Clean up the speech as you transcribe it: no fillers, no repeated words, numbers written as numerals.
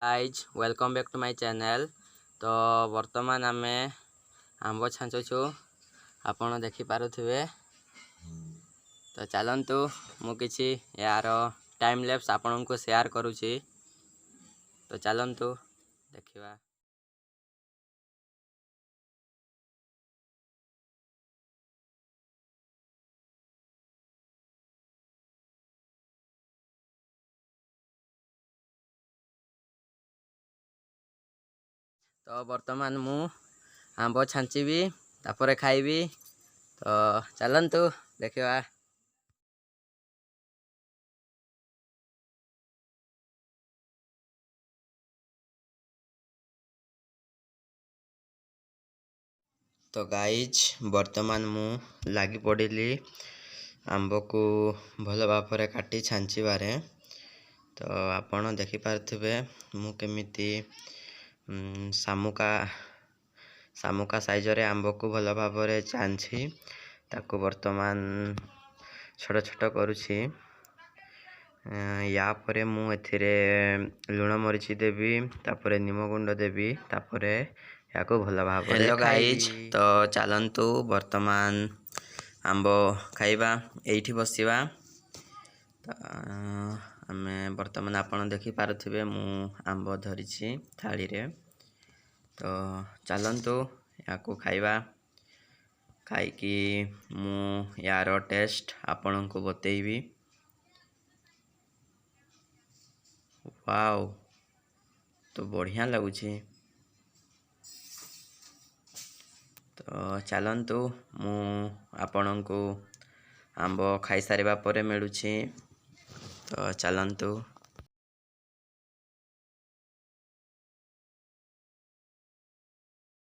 Guys, welcome back to my channel. ତ ବର୍ତ୍ତମାନ ଆମେ ଆମ୍ବ ଛାଞ୍ଚୁଛୁ, ଆପଣ ଦେଖିପାରୁଥିବେ। ତ ଚାଲନ୍ତୁ, ମୁଁ କିଛି ଏହାର ଟାଇମ୍ ଲ୍ୟାପ୍ସ ଆପଣଙ୍କୁ ସେୟାର କରୁଛି। ତ ଚାଲନ୍ତୁ ଦେଖିବା। ତ ବର୍ତ୍ତମାନ ମୁଁ ଆମ୍ବ ଛାଞ୍ଚିବି, ତାପରେ ଖାଇବି। ତ ଚାଲନ୍ତୁ ଦେଖିବା। ତ ଗାଇଜ୍, ବର୍ତ୍ତମାନ ମୁଁ ଲାଗି ପଡ଼ିଲି ଆମ୍ବକୁ ଭଲ ଭାବରେ କାଟି ଛାଞ୍ଚିବାରେ। ତ ଆପଣ ଦେଖିପାରୁଥିବେ ମୁଁ କେମିତି ଶାମୁକା ଶାମୁକା ସାଇଜରେ ଆମ୍ବକୁ ଭଲ ଭାବରେ ଚାଞ୍ଚି ତାକୁ ବର୍ତ୍ତମାନ ଛୋଟ ଛୋଟ କରୁଛି। ୟା ପରେ ମୁଁ ଏଥିରେ ଲୁଣ ମରିଚ ଦେବି, ତାପରେ ନିମ ଗୁଣ୍ଡ ଦେବି, ତାପରେ ଏହାକୁ ଭଲ ଭାବରେ। ହ୍ୟାଲୋ ଗାଇଜ୍, ତ ଚାଲନ୍ତୁ ବର୍ତ୍ତମାନ ଆମ୍ବ ଖାଇବା, ଏଇଠି ବସିବା। ତ ଆମେ ବର୍ତ୍ତମାନ ଆପଣ ଦେଖିପାରୁଥିବେ ମୁଁ ଆମ୍ବ ଧରିଛି ଥାଳିରେ। ତ ଚାଲନ୍ତୁ ଏହାକୁ ଖାଇବା, ଖାଇକି ମୁଁ ୟାର ଟେଷ୍ଟ ଆପଣଙ୍କୁ ବତେଇବି। ୱାଓ, ତ ବଢ଼ିଆ ଲାଗୁଛି। ତ ଚାଲନ୍ତୁ, ମୁଁ ଆପଣଙ୍କୁ ଆମ୍ବ ଖାଇସାରିବା ପରେ ମିଳୁଛି। ତ ଚାଲନ୍ତୁ।